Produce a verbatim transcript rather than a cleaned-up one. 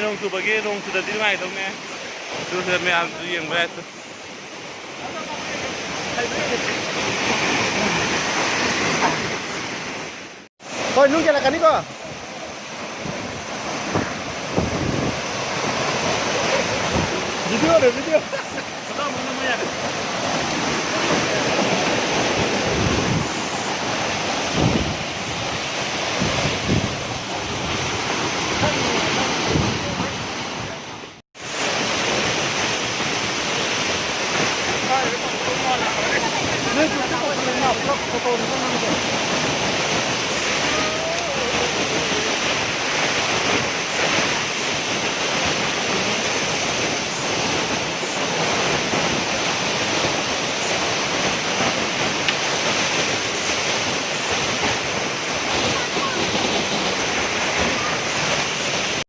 ꯅꯣꯡ ꯆꯨꯕꯒꯤ, ꯅꯣꯡ ꯆꯨꯗꯗꯤ ꯅꯨꯡꯉꯥꯏꯗꯧꯅꯦ꯫ ꯑꯗꯨ ꯁꯤꯗ ꯃꯌꯥꯝꯁꯨ ꯌꯦꯡꯕ ꯌꯥꯏ꯫ ꯍꯣꯏ, ꯅꯨꯡ ꯆꯦꯜꯂꯛꯀꯅꯤꯀꯣ꯫ ꯚꯤꯗꯤꯑꯣꯅꯦ, ꯚꯤꯗꯤꯑꯣ꯫